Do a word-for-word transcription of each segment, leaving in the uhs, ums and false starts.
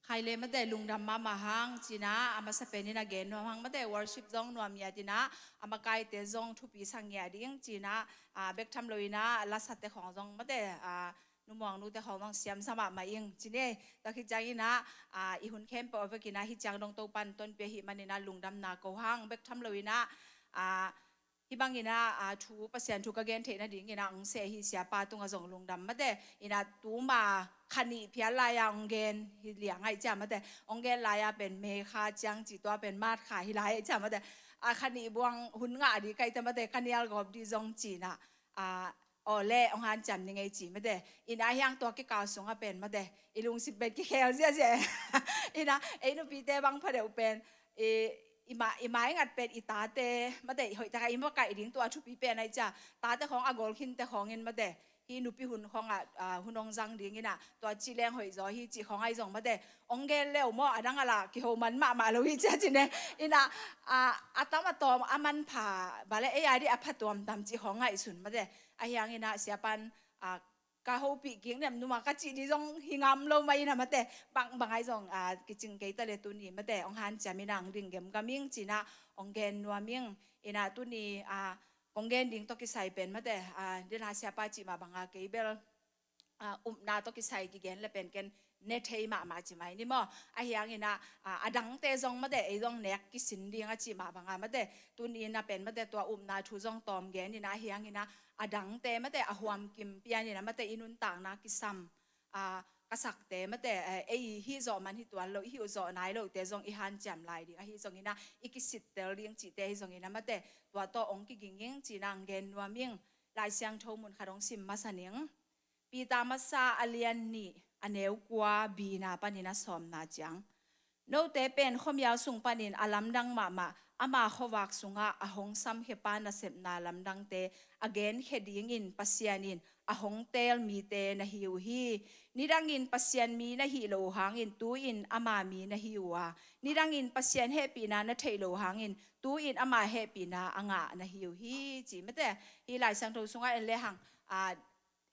Khai le mate, lungdam mahmah hang ci-in ah, a masa pen in a gen nuam hang mate, worship zong nuam ngiat in ah, a makaite zong thupi sa ngiat ding ci-in ah, a, bek tham lo in ah, lasate khawng zong mate, a, Nu Muang nute khawng zong siamsa mahmah ing ci ni. Tua khit ciangin ah, a, i hun khempeuh a vekin ah, hih ciang dong Topa'n tonpih ahih manin ah lungdamna ko hang, bek tham lo in ah, a, hih bangin ah, a, thu, Pasian thu ka gen theih nadingin ah hong seh hi, siapa tungah zong lungdam mate. In ah tuma kha nih phial lai-a hong gen hi liang ahih ciang mate, hong gen lai-a pen May kha ciang ci, tua pen March kha hi lai ahih ciang mate, a, kha nih buang hun ngah ding ka hih teh mate, ka nial gawp ding zong ci-in ah, a, aw le, hong hanciam ning ei ci mate. In ah hiang tua kikal sungah pen mate, i lungsim pen kikhel ziahziah. In ah ei nupite bang pha deuh pen, i, i ma, i maingat pen i tate mate, i hoih takah i makaih ding tua thupi pen ahih ciang, tate khawng a gol khinte khawng in mate, hih nupi hun khawngah, a, hun hong zang dingin ah, tua ci leng hoih zaw hi cih khawng ahi zong mate, hong gen leu maw, a dang a lah kiho man mahmah lo hi ci a ci ni. In ah, a, a tam a tawm a manpha, bale ei a ding a pha tuamtuam cih khawng ngaihsun mate. Ahi hangin ah siapa'n, a, ka hopih kik niam numa ka cih ding zong hi ngam lo mah in ah mate, bangbang ahi zong, a, kicing kei ta leh tuni mate, hong hanciam in ah hong ding gemgam ing ci-in ah hong gen nuam ing. In ah tuni, a, kong gen ding tawh kisai pen mate, a, dena siapa cih mah banga kei bel, a, upna tawh kisai kigen le pen ken ne thei mahmah ci mai ni maw. Ahi hangin ah, a, a dangte zong mate, ei zong nek kisin ding a cih mah banga mate, tuni in ah pen mate, tua upna thu zong tawm gen in ah, ahi hangin ah a dangte mate, a huam kim pian in ah mate, i nuntakna kisam, a, ka sakte mate, eh, ei hih zawh man hi tuan lo, i hih zawh nai lohte zong i hanciam lai ding ahi zongin ah, i kisittel ding cihte ahi zongin ah mate, tua tawh hong kiging ing ci-in ah hong gen nuam ing. Lai Siangtho mun khat hong sim masa ning. Peter masa a lian nih, a neu kua, bina panin a sawmna ciang. Note pen khuamial sung panin a lamdang mahmah, ama khuavak sungah a hong samkhia pa nasepna lamdangte a genkhia dingin Pasian in a hong teel mite na hi uh hi. Nidangin Pasian mi na hih loh hangin tu-in ama mi na hi uh a, nidangin Pasian hehpihna na theih loh hangin tu-in ama hehpihna a ngah na hi uh hi, ci mate. Hih Lai Siangtho sungah en lehang, a,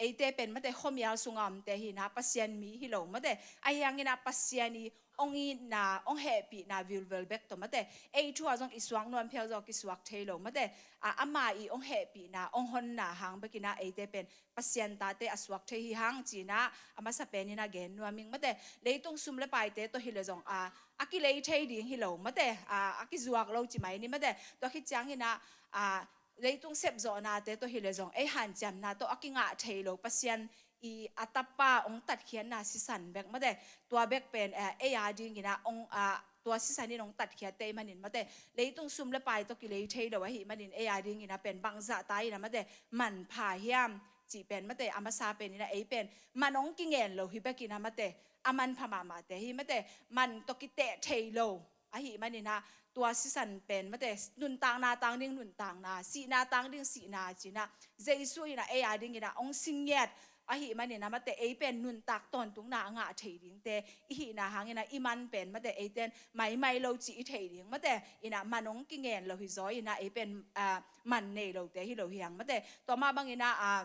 eite pen mate khuamial sunga omte hi-in ah Pasian mi hi lo mate. Ahi hangin ah Pasian i hong itna, hong hehpihna vilvel bek tawh mate, ei thu-ah zong i suak nuam phial zaw kisuak thei lo mate. A, ama i hong hehpihna, hong honna hang bekin ah eite pen Pasian tate a suak thei hi hang ci-in ah, a masa pen in ah gen nuam ing mate. Leitung sum le paite tawh hi leh zong, a, a kilei thei ding hi lo mate, a, a kizuak lo ci mai ni mate. Tua khit ciangin ah, a, leitung sepzawhnate tawh hi leh zong, ei hanciamna tawh a kingah thei lo Pasian i a tapa hong tatkhiatna sisan bek mate, tua bek pen, eh, ei a dingin ah hong, ah, tua sisan in hong tatkhiat te ahih manin mate, leitung sum le pai tawh kilei thei lo ahih manin ei a dingin ah pen bangzah ta in ah mate, manpha hiam cih pen mate, a masa pen in ah ei pen man hong kingen lo hi bekin ah mate, a manpha mahmahte hi mate, man tawh kiteh thei lo ahih manin ah, tua sisan pen mate, nuntakna tang ding nuntakna, sihna tang ding sihna ci-in ah, Jesu in ah ei a dingin ah hong si ngiat ahih manin ah mate, ei pen nuntak tawntungna a ngah thei dingte i hihna hangin ah, i man pen mate, eite'n maimai lo cih i theih ding mate, in ah man hong kingen lo hi zaw in ah, ei pen, ah, man nei lote hi lo hi hang mate. Tua mah bangin ah, ah,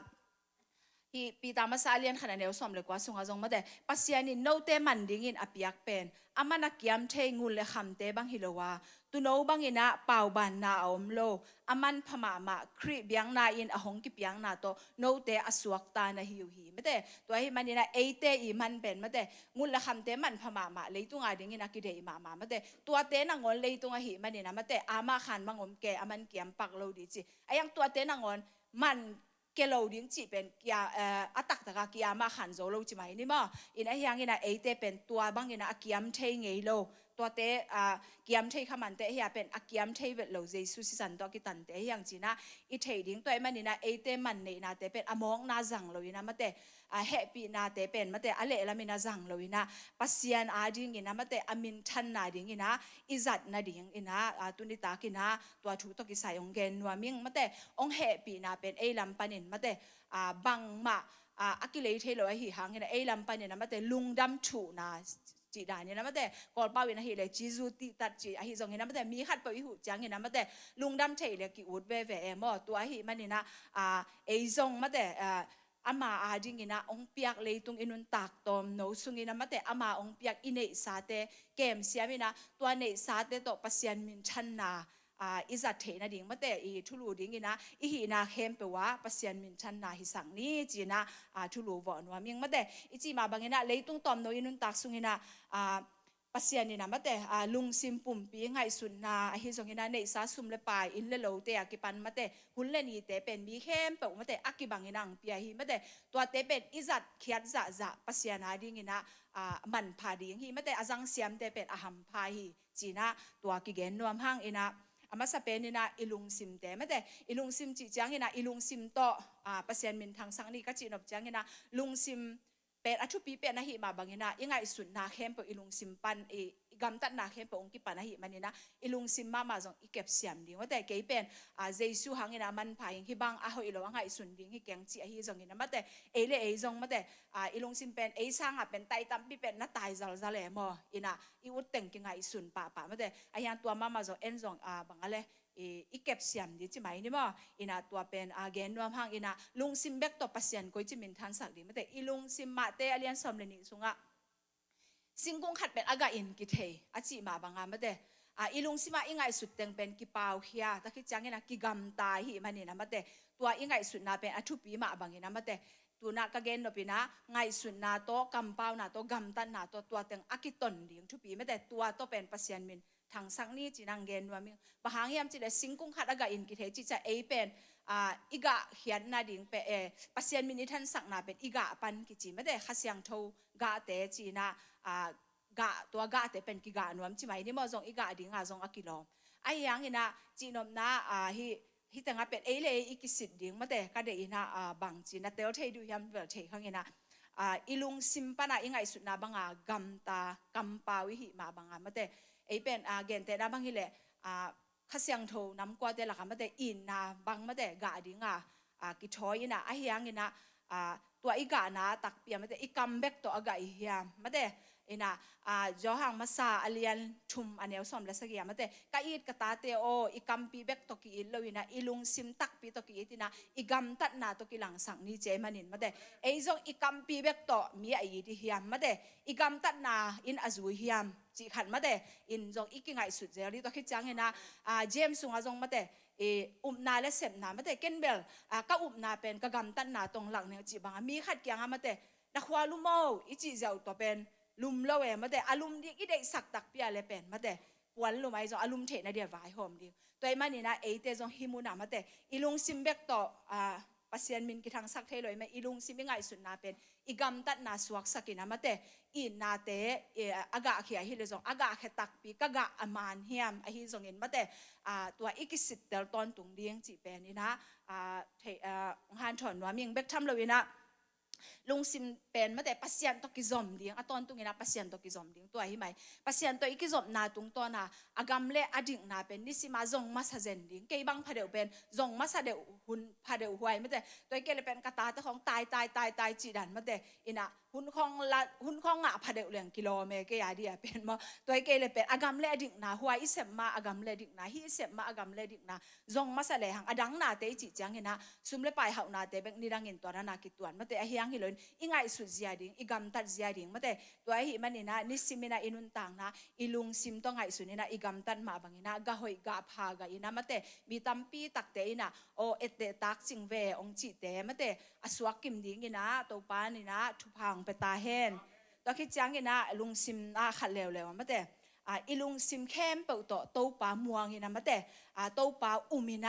hih Peter masa a lian khat a neu sawm le kua sungah zong mate, Pasian in note man dingin a piak pen a man a kiam thei ngun le khamte bang hi lo a, tuuno bangin ah paubaanna a om lo, a manpha mahmah Khrih biakna in a hong kipiakna tawh note a suakta na hi uh hi mate. Tua ahih manin ah eite i man pen mate, ngun le khamte manpha mahmah, leitung a dingin a kideih mahmah mate. Tuate nangawn leitung ahih manin ah mate, ama khan mang om kei, a man kiam pak lo ding ci. Ahi hang tuate nangawn man kia lo ding cih pen kia, eh, a taktak a kia ama khan zo lo ci mai ni maw. In ahi hangin ah eite pen tua bangin ah a kiam thei ngei lo, tuate, ah, kiam thei kha mante, ahi a pen a kiam thei vet lo Jesu sisan tawh a kitante ahi hang ci-in ah i theih ding. Tua ahih manin ah eite man neihnate pen a mawkna zang lo in ah mate, a hehpihnate pen mate, a lehlam in a zang lo in ah, Pasian a dingin ah mate, a minthanna dingin ah i zat nadingin ah, a, tuni takin ah tua thu tawh kisai hong gen nuam ing mate. Hong hehpihna pen ei lam panin mate, a, bangmah, a, a kilei thei lo ahih hangin ah ei lam panin ah mate, lungdam thuhna cih danin ah mate, Kawlpau in ahih leh cizu tihtat cih ahi zongin ah mate, mi khatpeuh i huh ciangin ah mate, lungdam theih leh ki-ut veve e maw. Tua ahih manin ah, a, ei zong mate, a, ama adingin ah hong piak leitung i nuntak tawmno sungin ah mate ama hong piak i neihsate kemsiam in ah tua neihsate tawh Pasian minthanna i zat theih nading mate i thulu dingin ah i hihna khempeuh ah Pasian minthanna hisak ni ci-in ah thulu vawh nuam ing mate. I cih mah bangin ah leitung tawmno i nuntak sungin ah Pasian in ah mate lungsim pumpi ngaihsutna ahi zongin ah neihsa sum le pai inn le lote a kipan mate hun le nite pen mi khempeuh mate a kibangin ah hong pia hi mate. Tuate pen i zat khiat zahzah Pasian adingin ah manpha ding hi mate, a zangsiamte pen a hampha hi ci-in ah tua kigen nuam hang in ah a masa pen in ah i lungsimte mate i lungsim cih ciangin ah i lungsim tawh Pasian minthangsak ni ka cih nop ciangin ah lungsim pen a thupi pen ahih mah bangin ah i ngaihsutna khempeuh i lungsim pan i gamtatna khempeuh hong kipan ahih manin ah i lungsim mahmah zong i kepsiam ding mate. Kei pen Jesu hangin ah manpha ing, hih bang a hoih lo a ngaihsun ding hi keng cih ahi zongin ah mate ei le ei zong mate i lungsim pen ei sangah pen tai tampi pen na tai zalzal e maw in ah i ut teng kingaihsun pahpah mate. Ahi hang tua mahmah zong en zong bang a le i kepsiam ding ci mai ni maw. In ah tua pen gen nuam hang in ah lungsim bek tawh Pasian koici minthansak ding mate. I lungsim Mate a lian sawm le nih sungah singkung khat pen a gah in kithei a cih mah banga mate i lungsim ah i ngaihsut teng pen kipaukhia, tua khit ciangin ah kigamta ahih manin ah mate tua i ngaihsutna pen a thupi mah bangin ah mate tu-in ah ka gen nop in ah ngaihsutna tawh kampauna tawh gamtatna tawh tua teng a kiton ding thupi mate tua tawh pen Pasian min thangsak ni ci-in ah gen nuam ing. Bang hang hiam cih leh singkung khat a gah in kithei cih ciang ei pen i gah khiatna ding pen Pasian min i thansakna pen i gah pan kici mate, Kha Siangtho gahte ci-in ah gah, tua gahte pen kigah nuam ci mai ni maw, zong i gah dingah zong a kilawm. Ahi hangin ah cihnopna ah hih hih tengah pen ei le ei i kisit ding mate ka deih in ah bangci na tel thei duh hiam vel thei khang in ah i lungsim pan ah i ngaihsutna banga gamta kampau i hih mah banga mate ei pen gentehna bang hi leh Kha Siangtho namkuate lakah mate itna bang mate gah dinga kithawi in ah ahi hangin ah tua i gahna takpi ah mate i kam bek tawh a gah i hiam mate in ah Johan Masa a lian thum a neu sawm le sagih ah mate ka it ka tate aw, i kampi bek tawh ki-it lo in ah i lungsim takpi tawh ki-it in ah i gamtatna tawh kilangsak ni ci ahih manin mate ei zong i kampi bek tawh mi a it i hiam mate i gamtatna in a zui hiam cih khat mate in zong i kingaihsut zel ding. Tua khit ciangin ah James sungah zong mate upna le sepna mate ken bel ka upna pen ka gamtatna tawh hong lak ning cih banga mi khat kiangah mate na khua lum aw i cih ziau tua pen lum lo e mate, a lum ding i deihsak takpi ah le pen mate puan lum ahi zong a lum theihna dia vaihawm ding. Tua ahih manin ah eite zong hih munah mate i lungsim bek tawh Pasian min kithangsak thei lo ahih man i lungsim i ngaihsutna pen i gamtatna suaksak in ah mate itnate a gahkhia hi le zong a gahkhia takpi ka gah a man hiam ahi zongin mate tua i kisittel tawntung ding cih pen in ah hong hanthawn nuam ing. Bek tham lo in ah lungsim pen mate Pasian tawh kizom ding, a tawntungin ah Pasian tawh kizom ding tua hi mai. Pasian tawh i kizopna tungtawn ah a gam le a dikna pen nisim ah zong masa zen ding. Kei bang phadeuh pen zong masa deuh hun phadeuh huai mate. Tua hi kei le pen ka tate khawng tai tai tai tai cih dan mate in ah hun khawng ngah phadeuh leng kilawm e kei a dia pen maw. Tua hi kei le pen a gam le a dikna huai i sep ma a gam le a dikna, hih i sep ma a gam le a dikna zong masa lehang a dang nate i cih ciangin ah sum le pai hauhnate bek nidangin tua dana kituan mate ahi hang hi loin i ngaihsut zia ding, i gamtat zia ding mate. Tua ahih manin ah nisimin ah i nuntakna i lungsim tawh ngaihsun in ah i gamtat mah bangin ah gah hoih gah pha gah in ah mate mi tampi takte in ah aw etteh tak cing ve hong cihte mate a suak kim dingin ah Topa in ah thupha hong pia ta hen. Tua khit ciangin ah lungsim ah khat leuleu ah mate i lungsim khempeuh tawh Topa muangin ah mate Topa umin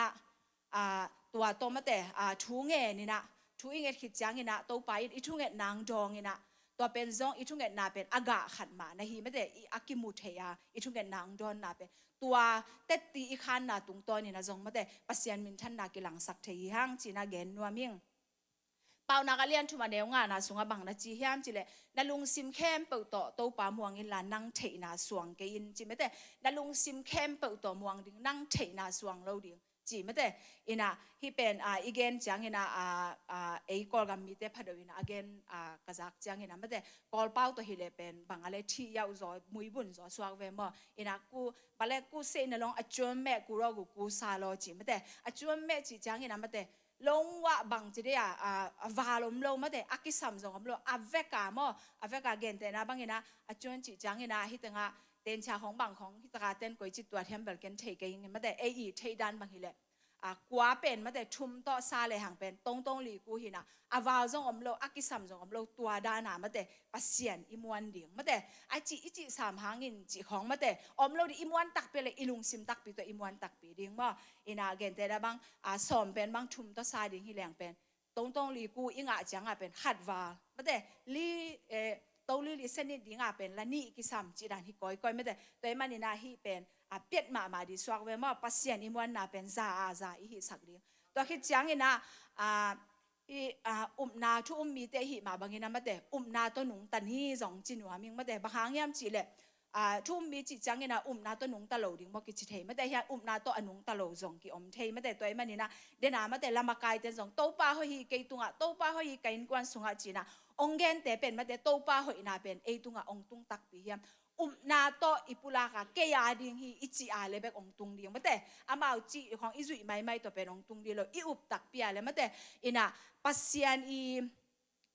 ah tua tawh mate thu ngen in ah thu i nget khit ciangin ah Topa in i thungetna hong dawng in ah tua pen zong i thungetna pen a gah khat mah na hi mate i a kimu thei a i thungetna hong dawnna pen tua tetti i khanna tungtawnin ah zong mate Pasian minthanna kilangsak thei hi hang ci-in ah gen nuam ing. Paunak a lian thum a neu ngana sungah bang na ci hiam cih leh na lungsim khempeuh tawh Topa muang inla nang theihna suang kei in ci mate. Na lungsim khempeuh tawh muang ding, nang theihna suang lo ding ci mate. In ah hih pen i gen ciangin ah ei Kawlgam mite phadeuh in ah a gen ka zak ciangin ah mate Kawlpau tawh hi leh pen bang a le thih yauh zaw muibun zaw suak ve maw. In ah ku bale ku sei na long a cuam meh ku rawgu ku sa law ci mate. A cuam meh cih ciangin ah mate Lungwah bang ci dei a, a, a val om lo mate, a kisam zong om lo, a veka maw, a veka gentehna bangin a, a cuan cih ciangin a, hih tengah, tenchia khong bang khong, hih taka ten koi ci tuat hiam bel ken thei kei ing mate, ei i theih dan bang hileh. A, kua pen mate, thum tawh sa le hang pen, tongtong li ku hi na, a val zong om lo, a kisam zong om lo, tua dan a mate, Pasian i muan ding mate, a cih, i cih sam hangin cih khong mate, om lo ding i muan takpi le i lungsim takpi tawh i muan takpi ding maw. Ina gentehna bang, a, sawm pen bang thum tawh sa ding hi leng pen, tongtong li ku i ngah cianga pen khat val mate, li, eh, tong li li senit dinga pen la nih kisam cih dan hi kawikawi mate. Tua i manin a hih pen, a, piat mahmah ding suak ve maw, Pasian i muanna pen za a za i hihsak ding. Tua khit ciangin a, a, i, a, upna thu um mite i hih mah bangin a mate, upna tawh nungta ni zong ci nuam ing mate, bang hang hiam cih leh, a, thu um mi cih ciangin a upna tawh nungta lo ding maw kici thei mate, hian upna tawh a nungta lo zong kiom thei mate. Tua i manin a, den a mate, lamakaite zong Topa hoih hi kei tungah, Topa hoih hi ka innkuan sungah ci-in a ong gente pen mate, Topa hoihna pen ei tungah ong tung takpi hiam. Upna tawh i pulak a, kei a ding hi i cih a le bek ong tung ding mate. Amau cih khong i zuih maimai tawh pen ong tung ding lo, i up takpi a le mate. Ina Pasian i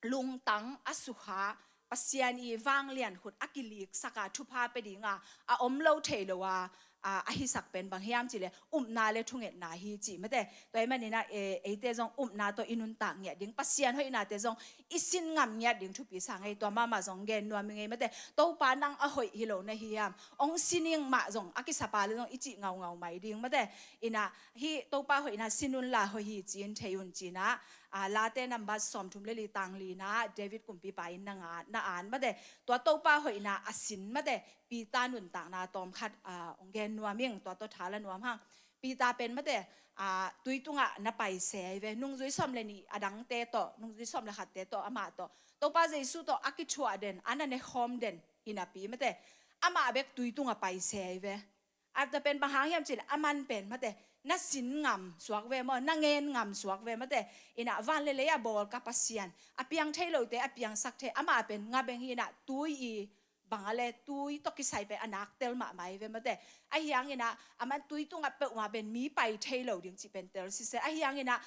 lungtang a sukha, Pasian i vanglian khut a kiliksak a, thupha pia dinga a om lo thei lo a, a, a hisak pen bang hiam cih leh, upna le thungetna hi cih mate. Tua i manin a, e, eite zong upna tawh i nuntak ngiat ding, Pasian hoihnate zong i sin ngam ngiat ding thupi sa ngei, tua mahmah zong gen nuam i ngei mate. Topa nang a hoih hi lo na hi hiam, ong sin ing mah zong a kisapa le zong i cih ngaungau mai ding mate. Ina hih Topa hoihna sin unla hoih hi ci-in thei un ci-in a, a, Late nambat sawmthum le li tang lina, David kumpipa in na nga-, na an mate. Tua Topa hoihna a sin mate, Peter nuntakna tawm khat, a, ong gen nuam ing, tua tawh tha la nuam hang. Peter pen mate, a, tui tungah na pai se ai ve, nungzui sawm le nih a dangte tawh, nungzui sawm le khatte tawh, amah tawh, Topa Jesu tawh a kithuah den, a na ne khawm den hi napi mate, amah bek tui tungah pai se ai ve. A ta pen bang hang hiam cih leh, aman pen mate, na sin ngam suak ve maw, na ngen ngam suak ve mate. Ina van le lei a bawl ka Pasian, a piang thei lote a piangsak thei, amah pen nga beng hi ina, tui i bang a le, tui tawh kisai pen a nak tel mahmah hi ve mate. Ahi hangin a, aman tui tungah peuhmah pen mi pai thei lo ding cih pen tel sise. Ahi hangin a,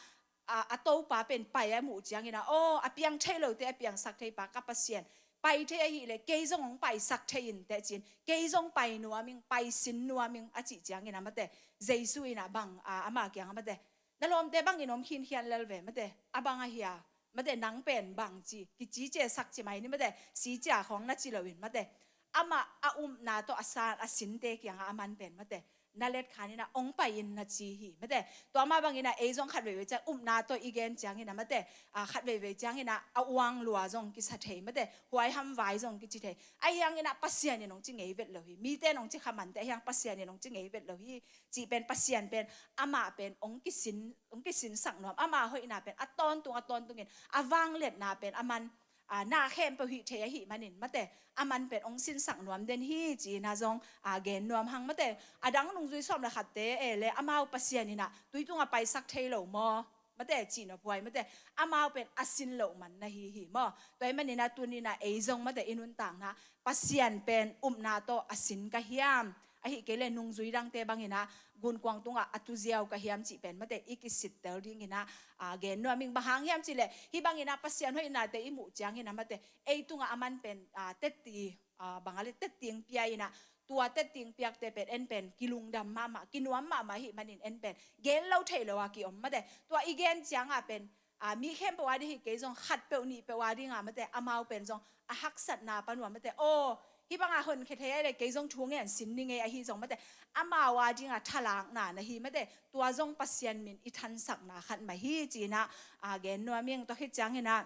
a, a Topa pen pai a muh ciangin a, aw, a piang thei lote a piangsak thei pa ka Pasian, pai thei ahih leh kei zong hong paisak thei in teh ci-in, kei zong pai nuam ing, pai sin nuam ing a cih ciangin a mate, Jesu in a bang, a, ama kiang a mate, na lawmte bangin om khinkhian lel ve mate, a bang ahi a, mate, nang pen bang ci, kici ciasak ci mai ni mate, si cia khawng na ci loin mate, amah a upna tawh a san, a sinte kiangah aman pen mate, na let khan ina ong pai in na ci hi mate. Tua mah bangin a ei zong khat veivei ciang upna tawh i gen ciangin a mate, a, khat veivei ciangin a a uang lua zong kisa thei mate, huaiham vai zong kici thei. Ahi hangin a Pasian in ong ci ngei vet lo hi, mite in ong ci kha mante, ahi hang Pasian in ong ci ngei vet lo hi. Cih pen Pasian pen, amah pen ong kisin, ong kisinsak nuam, ama hoihna pen a tawntung, a tawntungin, a vangliatna pen aman, a, na khempeuh hih thei ahih manin mate, aman pen ong sinsak nuam den hi ci-in a zong, a, gen nuam hang mate. A dang nungzui sawm le khatte e le, amau Pasian in a tui tungah paisak thei lo maw mate, cih nop huai mate, amau pen a sin loh man na hi hi maw. Tua i manin a tuni-in a ei zong mate i nuntakna, Pasian pen upna tawh a sin ka hiam, ahih kei leh nungzui dangte bangin a gunkuang tungah a tuziau ka hiam cih pen mate i kisittel dingin a, a, gen nuam ing. Bang hang hiam cih leh, hih bangin a Pasian hoihnate i muh ciangin a mate, ei tungah aman pen, a, tetti, a, bang a le tetting pia in a, tua tetting piakte pen en pen kilungdam mahmah, kinuam mahmah ahih manin en pen gen lo thei lo a kiom mate. Tua i gen ciangah pen, a, mi khempeuh a ding hi kei zong khatpeuh nihpeuh a dingah mate, amau pen zong a haksatna pan uh a mate, aw, hih bangah honkhia thei ahih leh kei zong thu ngen sin ni ngei ahi zong mate, amau a dingah thalakna na hi mate. Tua zong Pasian min i thansakna khat mah hi ci-in a, a, gen nuam ing. Tua khit ciangin a,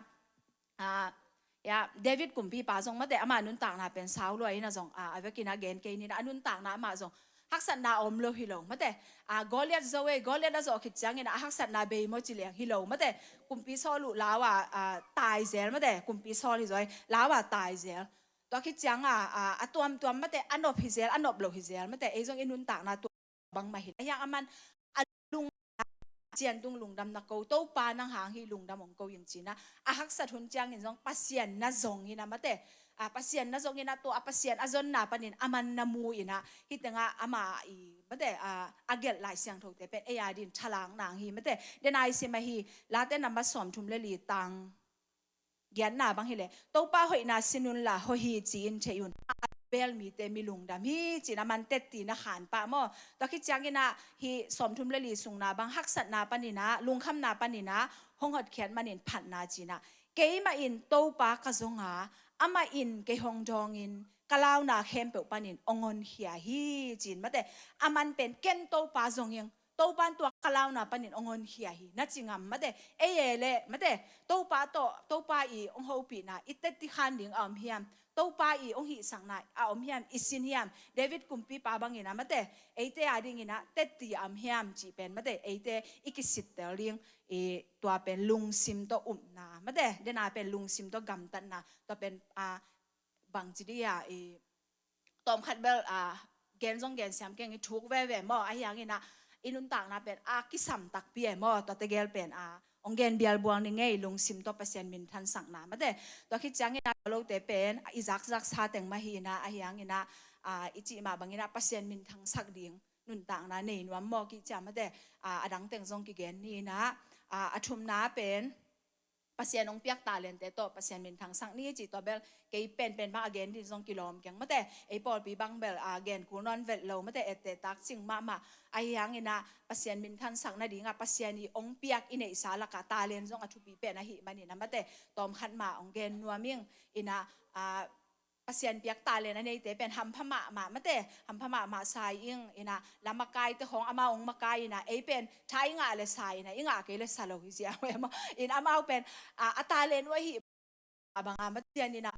a, ya, David kumpipa zong mate, ama nuntakna pen sau lua in a zong, a, a vekin a gen kei ni in a, a nuntakna amah zong haksatna a om lo hi lo mate. A, Goliath zo ei, Goliath a zawh khit ciangin a haksatna bei maw ci leng hi lo mate. Kumpi Saul uh lau a, a, tai zel mate, kumpi Saul hi zaw ei, lau a tai zel. Tua khit ciangah, a, a tuamtuam mate, a nop hi zel, a nop lo hi zel mate, ei zong i nuntakna tua bangmah hi. Ahi hang aman a lung, Pasian tung lungdam na ko, Topa nang hang hi lungdam ong ko ing ci-in a, a haksat hun ciangin zong Pasian na zong in a mate, a, Pasian na zong in ah, tua a Pasian a zonna panin a man na mu in ah, hih tengah ama i, mate, a, a gelh Lai Siangthote pen ei a dingin thalang nang hi, mate. Dena i sim ahi, Late number sawmthum le li tang giatna bang hileh, Topa hoihna sin unla hawh hi ci-in thei un. A bel mite mi lungdam hi, ci-in a man tetti na khan pah maw. Tua khit ciangin ah hih sawmthum le li sungna bang haksatna panin ah, lungkhamna panin ah hong hotkhiat manin phatna ci-in ah, keimah in Topa ka zong a, amah in kei hong dawngin ka launa khempeuh panin hong honkhia hi, ci-in, mate. A man pen ken Topa zong ing, Topa in tua ka launa panin hong honkhia hi, na ci ngam, mate. Ei e leh, mate, Topa tawh, Topa i hong hopihna i tetti khan ding a om hiam? Topa i hong hihsakna a om hiam, i sin hiam? David kumpipa bangin ah, mate, eite a dingin ah tetti a om hiam cih pen, mate, eite i kisittel ding, i tua pen lungsim tawh upna, mate, dena pen lungsim tawh gamtatna, tua pen, a, bangci dih a, i tawmkhat bel, a, gen zong gen siam keng, i thuk veve maw, ahi hangin ah i nuntakna pen a kisam takpi e maw, tua tegel pen, a, hong gen bialbual ni ngei, lungsim tawh Pasian minthansakna, mate. Tua khit ciangin ah tua lote pen, a, i zakzaksa teng mah hi in ah, ahi hangin ah, a, i cih mah bangin ah Pasian minthangsak ding nuntakna nei nuam maw, kih ciah, mate. A, a dang teng zong kigen ni in ah, a, a thumna pen, Pasian hong piak talente tawh Pasian minthangsak ni cih tua bel kei penpen bang a gen ding zong kilawm keng, mate. Ei pawlpi bang bel, a, gen kul nawn vet lo, mate, etteh tak cing mahmah. Ahi hangin ah Pasian minthansak nading ah Pasian i hong piak i neihsa lakah talent zong a thupi pen ahih manin ah, mate, tawmkhat mah hong gen nuam ing. In ah, a, Pasian piak talent a neite pen hampha mahmah, mate, hampha mahmah sa ing. In ah la makaite khawng amau hong makai in ah, ei pen tha i ngah leh sa in ah, i ngah kei leh sa lo hi ziau e maw. In amau pen, a, a talent uh ahih a bang a, mate, in ah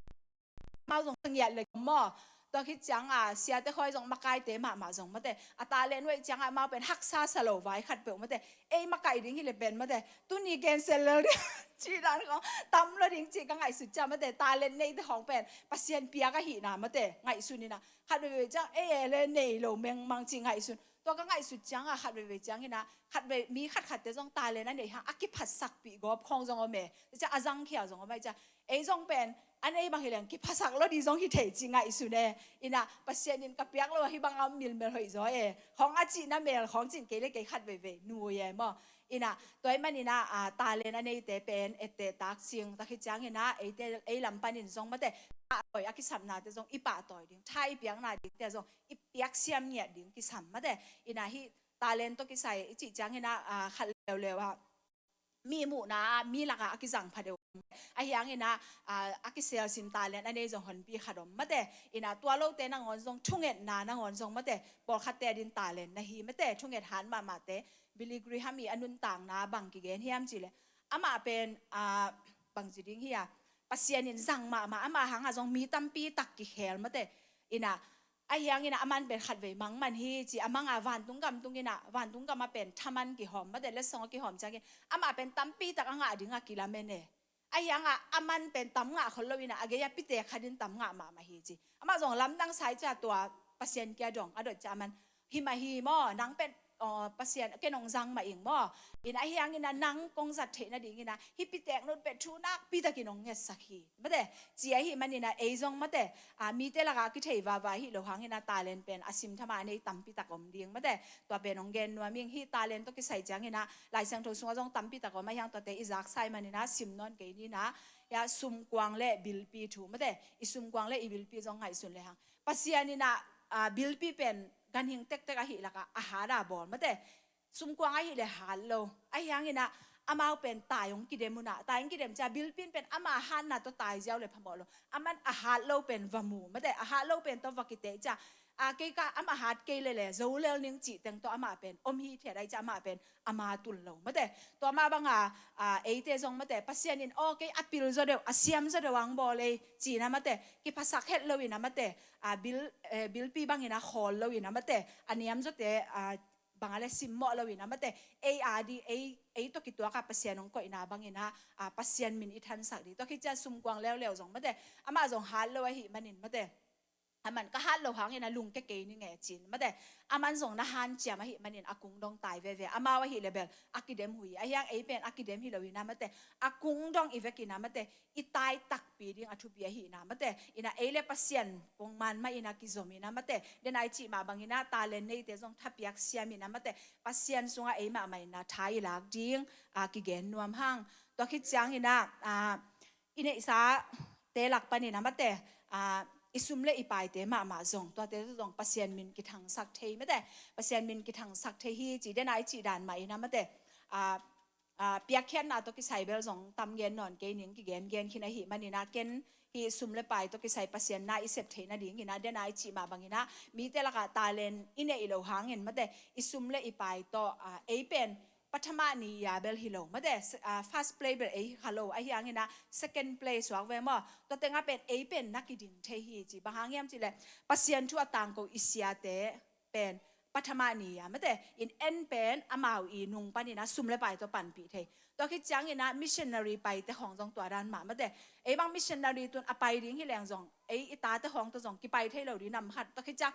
amau zong ka ngiat leh maw. Tua khit ciang a siate khawi zong, makaite mahmah zong, mate, a talent uh ahih ciang a amau pen haksa sa lo vai khatpeuh, mate. Ei makai ding hileh pen, mate, tuni gensiat lel ding cih dan khawng tam lo ding cih ka ngaihsut ciang, mate, talent neite khawng pen Pasian piak ahihna, mate, ngaihsun in ah, khat veivei ciang ei e leh nei lo mengmang cih ngaihsun. Tua ka ngaihsut ciang a khat veivei ciangin ah, khat vei mi khatkhatte zong talent a nei hang a kiphatsakpih gawp khawng zong om e. Ciah a zangkhia zong om e, ciah ei zong pen a nei bang hileng kiphasak lo ding zong hi thei cih ngaihsun e. In ah Pasian in ka piak lo a hih bang a om milmel hoih zaw e, khawng a cihna mel khawng cin kei leh kei khat veivei nui e maw. In ah tua ahih manin ah, a, talent a neite pen etteh tak cing, tua khit ciangin ah eite, ei lam panin zong, mate, pahtawi a kisapnate zong i pahtawi ding, tha i piakna dingte zong i piaksiam ngiat ding kisam, mate. In ah hih talent tawh kisai i cih ciangin ah, a, khat leuleu ah mi muhna ah, mi lakah a kizang pha deuh. Ahi hangin ah, a, a kiselsim talent a nei zong honpi khat om, mate. In ah tua lote nangawn zong, thungetna nangawn zong, mate, pawlkhatte a dingin talent na hi, mate, thunget hat mahmahte. Billy Graham i a nuntakna bang kigen hiam cih leh, amah pen, a, bangci ding hi a, Pasian in zang mahmah, amah hang ah zong mi tampi tak kikhel, mate. In ah, ahi hangin ah a man pen khatvei mang man hi ci, a mang a vantung gam tung in ah, vantung gam ah pen thaman kihawm, mate, letsong a kihawm ciangin amah pen tampi tak a ngah ding a kilamen e. Ahi hang ah a man pen tam ngah khol lo in ah, a gei a pitek khat in tam ngah mahmah hi ci. Amah zong lamdang sa hi, ciah tua Pasian kia dong a dot ciah a man, hi mah hi maw, nang pen, aw, Pasian, ken hong zang mah ing maw. In ahi hangin ah nang kong zat theih nadingin ah hih pitek nut pen thu nakpi takin hong ngetsak hi, mate, ci ahih manin ah ei zong, mate, a, mite lakah kithei vava hi lo hangin ah talent pen a simtham a nei tampi tak om ding, mate. Tua pen hong gen nuam ing. Hih talent tawh kisai ciangin ah Lai Siangtho sungah zong tampi tak om, ahi hang tuate i zaksa ahih manin ah sim nawn kei ni in ah, hia, sumkuang le bilpi thu, mate, i sumkuang le i bilpi zong ngaihsun lehang, Pasian in ah, a, bilpi pen ganhing tektek ahih lakah a hat a bawl, mate. Sumkuang ahih leh hat lo. Ahi hangin ah amau pen tai hong kidem un ah, tai hong kidem ciah bilpi in pen ama hatna tawh tai ziau leh phamawh lo. A man a hat lo pen va mu, mate, a hat lo pen tawh va kiteh ciah, a, kei ka, ama hat kei leh leh zo lel ning cih teng tawh amah pen om hithiat ahih ciah amah pen ama tul lo, mate. Tua mah bang a, a, eite zong, mate, Pasian in, aw, kei a pil zaw deuh, a siam zaw deuh a hong bawl ei ci in ah, mate, kiphasak het lo in ah, mate, a, bil, eh, bilpi bangin ah khawl lo in ah, mate, a niam zawte, a, bang a leh simmawh lo in ah, mate, ei a ding, ei, ei tawh kituak a Pasian hong koihna bangin ah, a, Pasian min i thansak ding. Tua khit ciah sumkuang leuleu zong, mate, amah zong hat lo ahih manin, mate, a man ka hat lo hangin a lungke kei ning e ci-in mate, a man zong na hanciam ahih manin a kung dong tai veve. Amau ahih leh bel a kidem uh hi, ahi hang ei pen a kidem hi lo hi na mate, a kung dong i vekin a mate, i tai takpi ding a thupi ahih na mate, in a ei le Pasian pongman mah in a kizom in a mate, den a i cih mah bangin a talent neite zong thapiak siam in a mate, Pasian sungah ei mahmah in a tha i lak ding a kigen nuam hang. Tua khit ciangin a, a, i neihsate lak panin a mate, a, i sum le i paite mahmah zong, tuate zong Pasian min kithangsak thei mate, Pasian min kithangsak thei hi ci, den a i cih dan mah in a mate, a, a, piakkhiatna tawh kisai bel zong tam gen nawn kei ning, kigen gen khin ahih manin a ken hih sum le pai tawh kisai Pasian na i sep theih nadingin a, den a i cih mah bangin a mite lakah talent i neih loh hangin mate, i sum le i pai tawh, a, ei pen pathama ni a bel hi lo mate, s-, a, first place bel ei hi kha lo, ahi hangin a second place suak ve maw, tua tengah pen ei pen na kiding thei hi ci. Bang hang hiam cih leh Pasian thu a tangko i siate pen pathama ni a mate, in en pen amau i nung panin a sum le pai tawh panpih thei. Tua khit ciangin a missionary paite khawng zong tua dan mah mate, ei bang missionary tun a pai ding hi leng zong ei i tate khawng tawh zong kipai thei lo ding nam khat. Tua khit ciang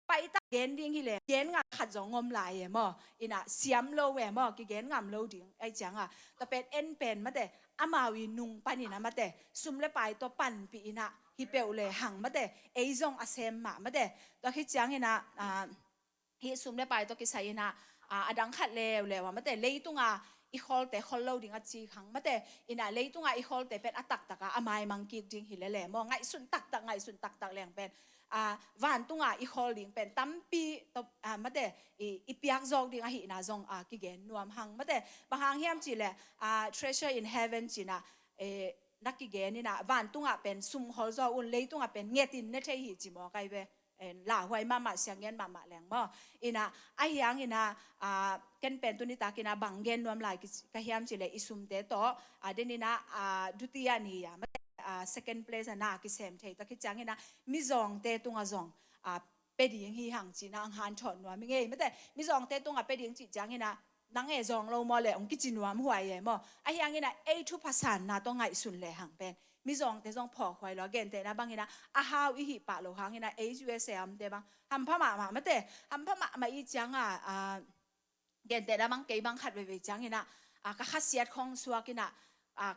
pai ta gen ding hi leng gen ngam khat zong om lai e maw, in a siam lo e maw, kigen ngam lo ding. Ahi ciang a tua pen en pen mate, amau i nung panin a mate, sum le pai tawh panpih in a hi peuh le hang mate, ei zong a sem mah mate. Tua khit ciangin a, a, hih sum le pai tawh kisai in a, a, a dang khat leuleu a mate, leitung a i khawlte khol lo ding a ci hang mate, in a leitung a i khawlte pen a taktak a a maimang kik ding hi lele maw, ngaihsun taktak, ngaihsun taktak leng pen, a, vantung a i khawl ding pen tampi tawh, a, mate, i, i piak zawk ding ahihna zong, a, kigen nuam hang mate. Bang hang hiam cih leh, a, treasure in heaven ci-in a, e, na kigen in a, vantung ah pen sum khawl zaw un, leitung ah pen nget in ne thei hi ci maw kai ve. En, lauhuai mahmah, sianggen mahmah leng maw. In a, ahi hangin a, a, ken pen tuni takin a bang gen nuam lai ki-, ka hiam cih leh i sumte tawh, a, den in a, a, dutiya ni a, mate, a, second place a na kisem thei. Tua khit ciangin a mizawngte tungah zong, a, pia ding hi hang ci-in a ang hanthawh nuam i ngei mate. Mizawngte tungah pia ding cih ciangin a nang e zawng lo maw le hong kici nuam huai e maw. Ahi hangin a ei thupha sanna tawh ngaihsun le hang pen mizawngte zong phawk huai lo a, gentehna bangin a a hau i hih pah lo hangin a ei U S A a omte bang hampha mahmah mate, hampha mahmah i ciang a, a, gentehna bang kei bang khat veivei ciangin a, a, ka khasiat khawng suak in a, a,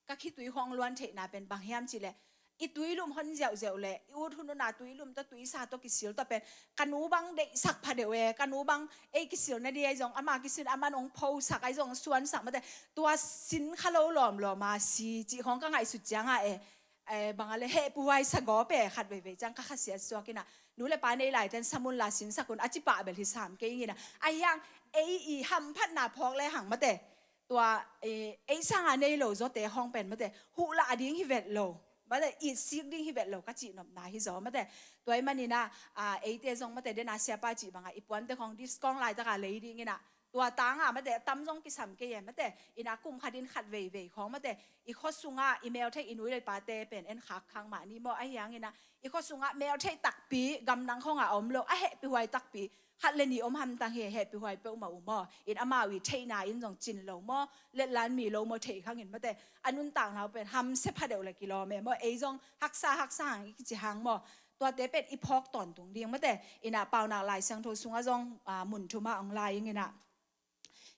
ka khitui khawng luan theihna pen bang hiam cih leh i tuilum hon ziauziau le i ut hun hun a tuilum tawh tuisa tawh kisil tawh pen ka nu bang deihsak pha deuh e, ka nu bang ei kisil na ding ahi zong, ama kisil a man hong phosak ahi zong suansak mate, tua sin kha lo lawmlawm a si cih khawng ka ngaihsut ciang a e, e, bang a le hehpihhuai sa gawp e, khat veivei ciang ka khasiat suak in a nu le pa nei laiten sam un la sinsak un a ci pah bel hi sam kei ing in a, ahi hang ei i hamphatna phawk le hang mate, tua, e, ei sanga nei lo zawte khawng pen mate, huhlah ding hi vet lo mate, itsik ding hi vet lo ka cihnopna hi zaw mate. Tua ahih manin a, a, eite zong mate, den a siapa cih bang a i puante khawng discount laitak a lei ding in a, tua tang a mate, a tam zong kisam kei e mate, in a kum khat in khat veivei khawng mate, i khua sungah i meltheih i nu le pate pen en khak khak mah ni maw, ahi hangin a i khua sungah meltheih takpi, gamdang khawng a om lo, a hehpihhuai takpi khat le nih om hamtang hi, hehpihhuai peuhmah uh maw. In amau i theihna in zong cin lo maw, letlan mi lo maw, theih khang in mate, a nuntakna uh pen hamsia pha deuh le kilawm e maw, ei zong haksa haksa hang i kici hang maw. Tuate pen i phawk tawntung ding mate. In a Paunak Lai Siangtho sungah zong, a, mun thum ah hong lai ing in a,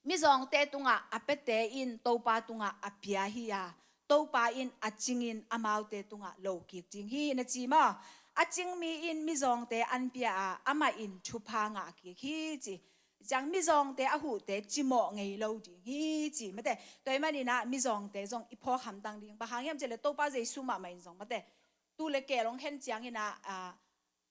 mizawngte tungah a piate in Topa tungah a pia hi a, Topa in a cingin amaute tungah lo kik ding hi, na ci maw. A cing mi in mizawngte an pia a, amah in thupha ngah kik hi ci. Ciang mizawngte a huhte cimawh ngei lo ding hi ci mate. Tua ahih manin a mizawngte zong i phawk hamtang ding. Bang hang hiam cih leh Topa Jesu mahmah in zong mate, tuu le keel hong khen ciangin a, a,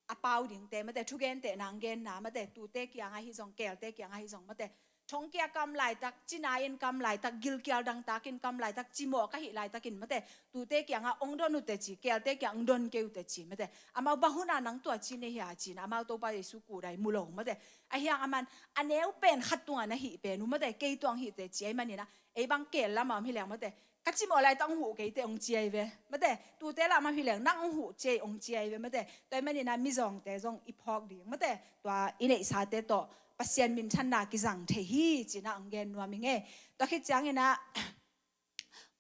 a pau dingte mate, thugente nang genna mate, tuute kiangah hi zong, keelte kiangah hi zong mate, thongkia kam laitak, cina in kam laitak, gilkial dangtak in kam laitak, cimawh ka hih laitakin mate, tuute kiangah hong don uh teci, keelte kiangah hong don kei uh teci mate, amau bang hun a nang tua ci nei hia ci-in amau Topa Jesu kudai mu lo mate. Ahi hang a man a neu pen khat tungah na hih pen uh mate, kei tuang hih teci ahih manin a, ei bang keel lam a om hi leng mate, ka cimawh laitak hong huh kei teh hong ci ahi ve mate, tuute lam a hi leng nang hong huh ci ahi, hong ci ahi ve mate. Tua ahih manin a mizawngte zong i phawk ding mate, tua i neihsate tawh Pasian minthanna kizang thei hi ci-in a hong gen nuam i ngei. Tua khit ciangin a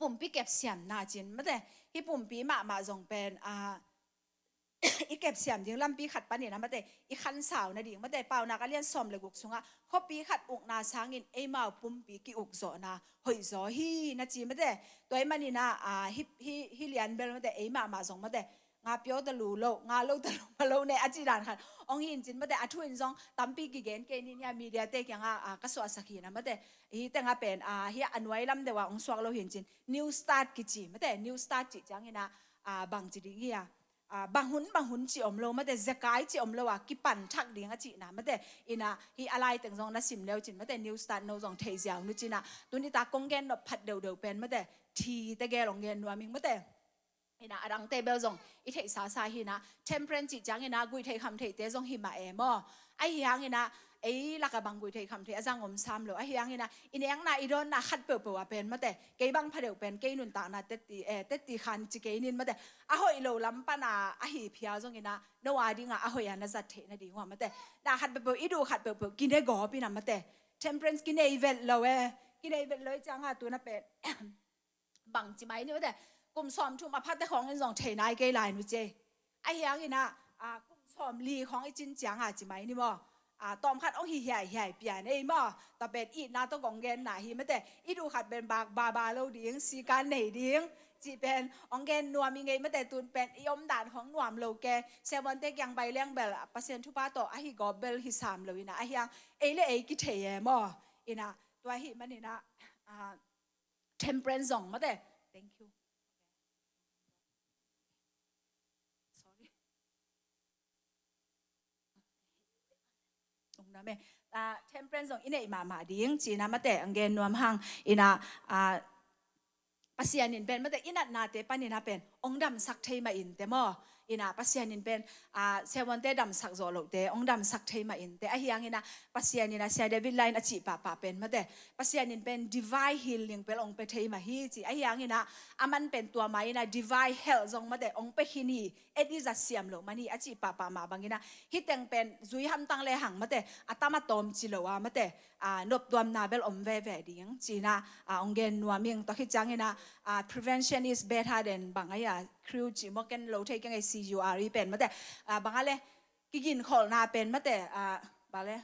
pumpi kepsiamna ci-in mate, hih pumpi mahmah zong pen, a, i kepsiam ding lampi khat panin a mate, i khansau nading mate, Paunak a lian sawm le guk sungah khuapi khat ukna sangin eimau pumpi ki-ukzawhna hoihzaw hi na ci mate. Tua ahih manin a, a, hi, hi, hi lian bel mate, ei mahmah zong mate, nga pio ta lu lo, nga lo ta lu ma lo ne a ci dan khat ong hi in cin mate, a thu in zong tampi kigen kei nin hia, media te kiangah, a, ka suahsak hi na mate. Hi tengah pen, a, hi a nuai lam deuh a ong suak lo hi in cin, new start kici mate, new start cih ciangin a, a, bang ci ding hi a, a, bang hun bang hun ci om lo mate, zekai ci om lo a kipan thak ding a cihna mate. Ina hi a lai teng zong na sim leu cin mate, new start no zong thei ziau nu cina. Tuni ta kong gen nop phat deuhdeuh pen mate, thi te gel ong gen nuam ing mate. Ina a dangte bel zong i theih sasa hi na, temperance cih ciangin a gui thei kham theite zong hi mah e maw. Ahi hangin a ei laka bang gui thei kham thei a zang om sam lo. Ahi hangin a i nekna i dawnna khat peuhpeuh a pen mate, kei bang pha deuh pen kei nuntakna tetti, eh, tetti khan ci kei nin mate, a hoih lo lam pana a hi phial zongin a no a dinga a hoih a na zat theih nading uh a mate, na khat peuhpeuh i duh khat peuhpeuh kine gawp in a mate. Temperance kinei vet lo e. Kinei vet lo i cianga tuna pen bang ci mai ni mate, kum sawm thum a phate khawng in zong thei nai kei lai nu ce. Ahi hangin a, a, kum sawm li khawng i cin cianga ci mai ni maw. A, tawm khat ong hi hiaihiai pian ei maw. Tua pen itna tawh kong genna hi mate. I duh khat pen bak baba lo ding, sikan nei ding cih pen ong gen nuam i ngei mate. Tun pen i omdan khawng nuam lo ke. Siavuante kiang bai leng bel Pasian thupha tawh ahi gawp bel hi sam lo ina, ahi hang ei le ei kithei e maw. Ina tua hi manina, a, temperance zong mate. Thank you. Sorry. Ong na me. A, temperance zong i neih mahmah ding cina mate, ang gen nuam hang ina, a, Pasian in pen mate, i natnate panina pen ong damsak thei mah in te maw. Ina Pasian in pen, a, siavuante damsak zawh lohte ong damsak thei mah in te. Ahi hangin a Pasian in a Sia David Lai in a cih pahpah pen mate, Pasian in pen divine healing pel ong pe thei mah hi ci. Ahi hangin a aman pen tua ma ina divine health zong mate ong pe khin hi. Edi zat siam lo man hi a cih pahpah mah bangin a hi teng pen zui hamtang le hang mate, a tam a tawm ci lo a mate, a, noptuamna bel om veve ding cina, a, ong gen nuam ing. Tua khit ciangin a, a, prevention is better than bang ai a, cure cih maw, ken lo thei keng ei, C U R E pen mate, a, bang a le kiginkholhna pen mate, a, bang le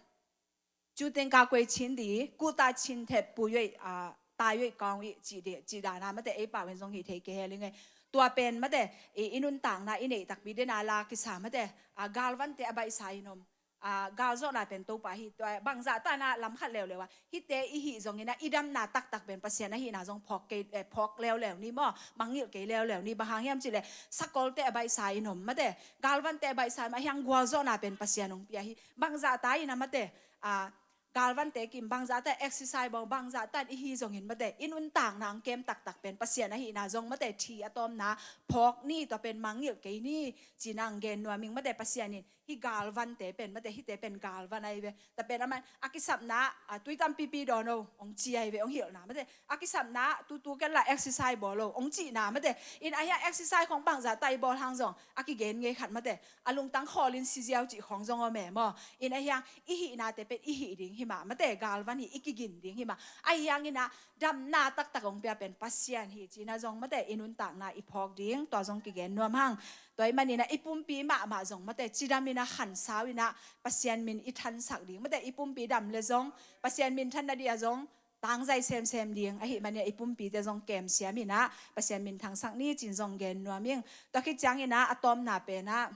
注定高贵情敌，孤单情敌不愿啊，大卫高一 ci dana mate, ei pau in zong hi thei kei he ling ei. Tua pen mate, i, i nuntakna i neih takpi dena la kisa mate, a, galvante a baihsa in om, a, galzawhna pen Topa hi. Tua bangzah tana lam khat leuleu a hite i hih zongin a i damna taktak pen Pasian ahihna zong phawk kei, eh, phawk leuleu ni maw, mangngilh kei leuleu ni. Bang hang hiam cih leh sakolte a baihsa in om mate, galvante a baihsa in om, ahi hang gualzawhna pen Pasian ong pia hi. Bangzah ta in a mate, a, galvante kim, bangzah ta exercise bawl, bangzah ta i hi zongin mate, i nuntakna ang kem taktak pen Pasian ahihna zong mate, thi a tawmna phawk ni, tua pen mangngilh kei ni cina ang gen nuam ing mate. Pasian in hi galvante pen mate, hite pen galvan ahi ve. Tua pen aman a kisapna, a, tui tampipi dawn o ong ci ahi ve, ong hilhna mate. A kisapna tutu ken la exercise bawl o ong cihna mate. In ahi a exercise khong bangzah ta i bawl hang zong a kigen ngei khat mate, a lungtang khawlin si ziau cih khong zong om e maw. In ahi hang i hihnate pen i hih ding hi mah mate, galvan hi, i kigin ding hi mah. Ahi hangin a damna taktak ong pia pen Pasian hi cina zong mate, i nuntakna i phawk ding, tua zong kigen nuam hang. Tua i manina i pumpi mahmah zong mate, cidam ina khansau ina Pasian min i thansak ding mate, i pumpi dam le zong Pasian min than nadia zong tangzai semsem ding ahih manina i pumpite zong kemsiam ina Pasian min thangsak ni cin zong gen nuam ing. Tua khit ciangina a tawmna pena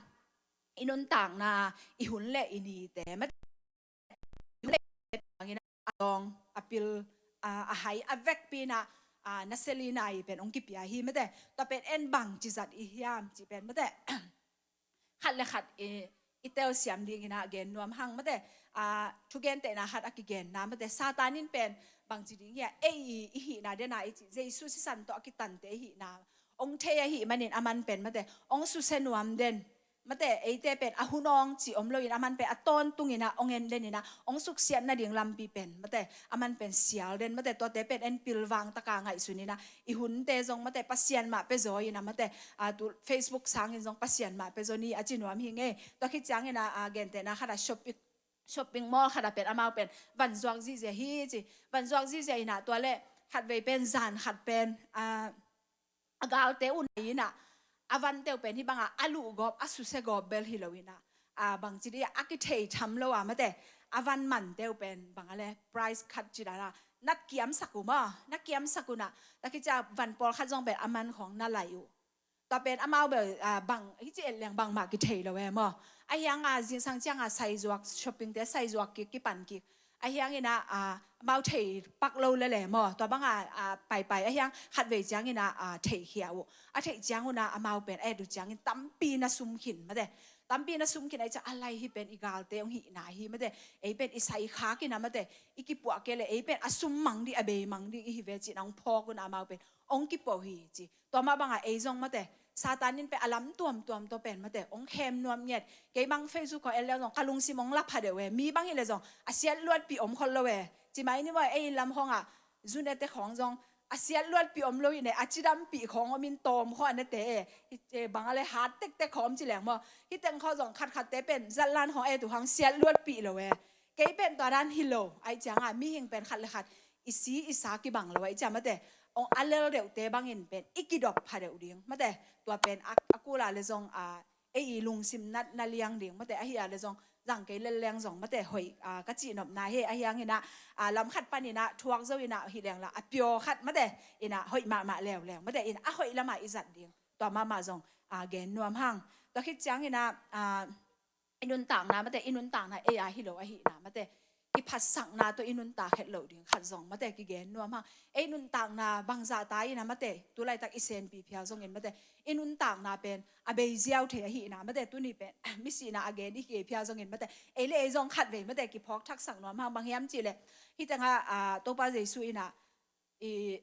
i nuntakna, i hun le i nite mate, i hun le i nite bangina a dawng, a pil, a, a hai, a vekpi ina, a, na selina i pen ong kipia hi mate. Tua pen en bang cizat i hiam ci pen mate, khat le khat i, i telsiam dingina gen nuam hang mate. A, thugentehna khat a kigenna mate, Satan in pen bangci ding hia, ei i, i hihna dena i ci, Jesu sisan tawh a kitante i hihna ong thei ahih manin aman pen mate, ong susia nuam den mate, eite pen a hun awng ci om loin aman pen a tawntungina ong en denina ong suksiat nading lampi pen mate, aman pen sial den mate. Tuate pen en pilvang taka ngaihsunina i hunte zong mate Pasian mah pia zaw ina mate, a, tu Facebook sangin zong Pasian mah pia zaw ni a ci nuam hi ngei. Tua khit ciangina, a, gentehna khata shopping, shopping mall khata pen amau pen van zuak zihziah hi ci. Van zuak zihziah ina tua le khatvei pen zan khat pen, a, a galte uh nai ina a vante uh pen hih banga a luh gawp, a susia gawp bel hi lo in ah, a bangci dih a, a kithei tham lo a mate, a van mante uh pen bang a le price khat ci dan a nat kiamsak uh maw, na kiamsak un ah, tak hi ciang van pawlkhat zong pen a man khawng na lai uh. Tua pen amau bel, ah, bang hi ci et leng bangmah kithei lo e maw. Ahi hang a zingsang ciang a saizuak, shopping te saizuak kik, kipan kik. Ahi hang in ah, ah, amau thei pak lo lel e maw. Tua bang a, ah, paipai ahi hang khatvei ciang in ah, ah, thei khia uh. A theih ciang un ah amau pen a et uh ciangin tampi na sum khin mate. Tampi na sum khin ahih ciang a lai hi pen i galte hong hihna hi mate. Ei pen i sai khak in ah mate, i kipuah kei leh ei pen a sum mang dih, a bei mang dih i hi ve ci-in ah hong phawk un ah amau pen hong kipawh hi ci. Tua mah bang a ei zong mate, Satan in pen a lam tuamtuam tawh pen mate hong khem nuam ngiat. Kei bang Facebook khawng en leng zong ka lungsim hong la pha deuh e. Mi bang hi leh zong a siat luatpih om khol lo e. Ci mai ni maw, ei inn lam khawng ah zu nete khawng zong a siat luatpih om lo in e, a cidampih khawng om in tawm khawng a nete e. Hih, eh, bang a le hat tektek khawng om ci leng maw. Hih teng khawng zong khatkhatte pen zatlan khawng a et uh hang siat luatpih lo e. Kei pen tua dan hi lo. Ahih ciang a mihing pen khat le khat i si i sa kibang lo ahih ciang mate, hong a lel deuhte bangin pen i kidop pha deuh ding mate. Tua pen a, a kul a le zong a, ei i lungsim natna liang ding mate, ahi a le zong zang kei lel leng zong mate hoih, a, ka cihnopna hi. Ahi hang in ah, a, lam khat pan in ah thuak zo in ah hi leng la a pure khat mate in ah hoih mahmah leuleu mate in ah a hoih lam a i zat ding. Tua mahmah zong, a, gen nuam hang. Tua khit ciang in ah, a, i nuntakna mate, i nuntakna ei a hi lo ahihna mate, i phatsakna tawh i nuntak het loh ding khat zong mate kigen nuam hang. Ei nuntakna bangzah ta in ah mate, tu laitak i senpi phial zongin mate, i nuntakna pen a bei ziau thei ahihna mate, tuni pen misihna a gen i kei phial zongin mate, ei le ei zong khatvei mate kiphawk thaksak nuam hang. Bang hiam cih leh hih teng ah, a, Topa Jesu in ah i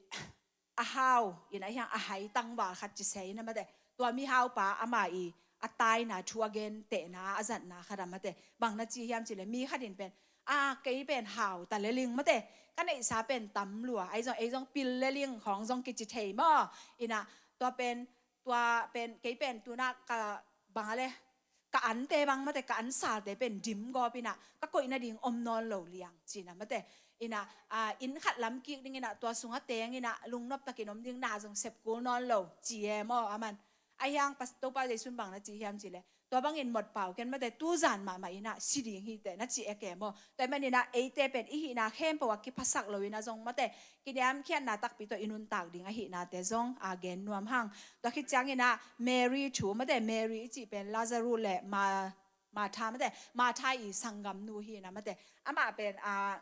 a hau in ah ahi hang a hai tangval khat ci se in ah mate, tua mihaupa ama i a taina thu a gentehna a zatna khat ah mate, bang na ci hiam cih leh mi khat in pen, a, kei pen hau ta leling mate, ka neihsa pen tam lua, ahi zong ei zong pil leling khawng zong kici thei maw. In ah tua pen, tua pen kei pen tu-in ah ka bang a le ka ante bang mate, ka ansalte pen dim gawp in ah ka koih nading om nawn lo liang ci-in ah mate. In ah, a, inn khat lam kik ding in ah tua sungah teng in ah lungnop takin om ding, na zong sep kul nawn lo ci e maw aman. Ahi hang Topa Jesu in bang na ci hiam cih leh, tua bangin mawk pau ken mate, tuzan mahmah in ah si ding hi teh na ci e ke maw. Tua ahih manin ah eite pen i hihna khempeuh ah kiphasak lo in ah zong mate, kiniamkhiatna takpi tawh i nuntak ding ahihnate zong a gen nuam hang. Tua khit ciang in ah Mary thu mate, Mary i cih pen Lazarus le Ma, Martha mate, Martha i sanggamnu hi in ah mate. Amah pen, a,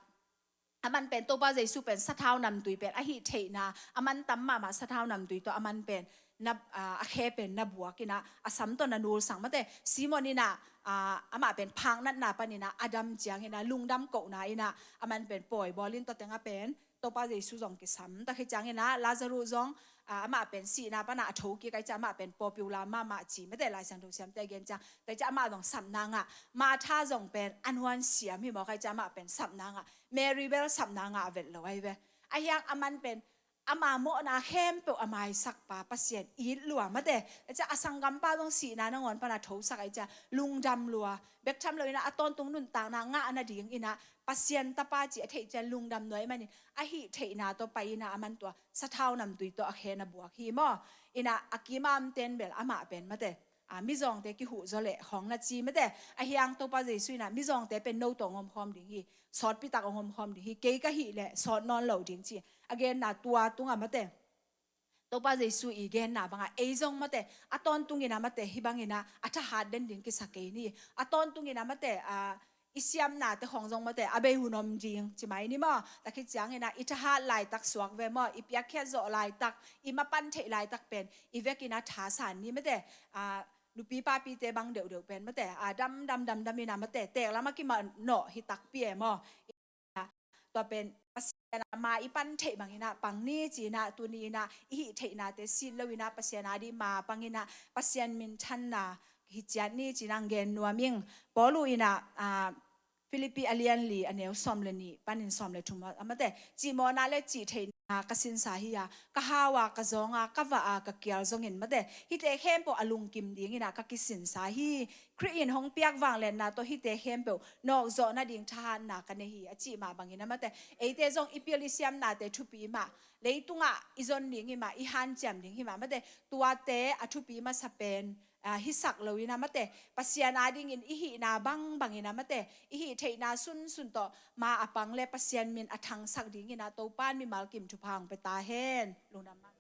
aman pen Topa Jesu pen sathau namtui pen a hih theihna, a man tam mahmah sathau namtui tawh aman pen na, a, a khe pen na buak in ah a sam tawh na nulsak mate. Simon in ah, a, amah pen phak natna pan in ah a dam ciang in ah lungdam kohna in ah aman pen pawi bawl in tua teng ah pen Topa Jesu zong kisam. Tua khit ciang in ah Lazarus zong, a, amah pen sihna pan ah a thokik ahih ciang amah pen pawlpi uh lam mahmah ci mate, Lai Siangtho siamte a gen ciang. Tua ahih ciang amah zong sapna ngah. Martha zong pen a nuan siam hi mawk ahih ciang amah pen sapna ngah. Mary bel sapna ngah a vet lo ahi ve. Ahi hang aman pen ama mawhna khempeuh a maisakpa Pasian it lua mate. Ahih ciang a sanggampa zong sihna nangawn pan a thosak ahih ciang lungdam lua. Bek tham lo in ah a tawntung nuntakna ngah nading in ah Pasian tapa cih a theih ciang lungdam lua ahih manin a hih theihna tawh pai in ah aman tua sathau namtui tawh a khe na buak hi maw. In ah a kim a omten bel amah pen mate, a, mizawngte kihuh zaw leh khawng na ci mate. Ahi hang Topa Jesu in ah mizawngte pen no tawh hong omkhawm ding hi, sawtpi tak hong omkhawm ding hi, kei ka hih leh sawt nawn lo ding ci a genna tua tungah mate, Topa Jesu i genna bangah ei zong mate, a tawntung in ah mate hih bang in ah a thahat den ding kisa kei ni. A tawntung in ah mate, a, i siamnate khawng zong mate a bei hun om ding ci mai ni maw. Tua khit ciang in ah i thahat laitak suak ve maw, i piakkhiat zawh laitak, i mapan theih laitak pen i vek in ah thasan ni mate. A, nupi papite bang deuhdeuh pen mate, a, dam dam dam dam in ah mate, teek lam ah kimanawh hi takpi e maw. Tua pen Pasian a ma i pan theih bang in ah pang ni ci in ah, tuni in ah i hih theihnate sit lo in ah Pasian a dih ma pang in ah Pasian minthanna hi ciat ni ci in ah gen nuam ing. Paul in ah, a, Philippi a lian li a neu sawm le nih panin sawm le thum ah mate, cihmawhna le cihtheihna ka sinsa hi a, ka hau a, ka zawng a, ka vah a, ka kial zongin mate, hihte khempeuh a lungkim ding in ah ka kisinsa hi. Khrih in hong piak vangliatna tawh hihte khempeuh nawkzawh nading thahatna ka nei hi, a cih mah bangin a mate, eite zong i pil i siamnate thupi mah, leitungah i zon ding hi mah, i hanciam ding hi mah, mate, tuate a thupi masa pen, aa, hisak loin a mate, Pasian adingin i hihna bangbangin a mate, i hih theihna sunsun tawh ma a pang le Pasian min a thangsak dingin a Topa'n mimal kim thupha hong pia ta hen. Lungdam mah.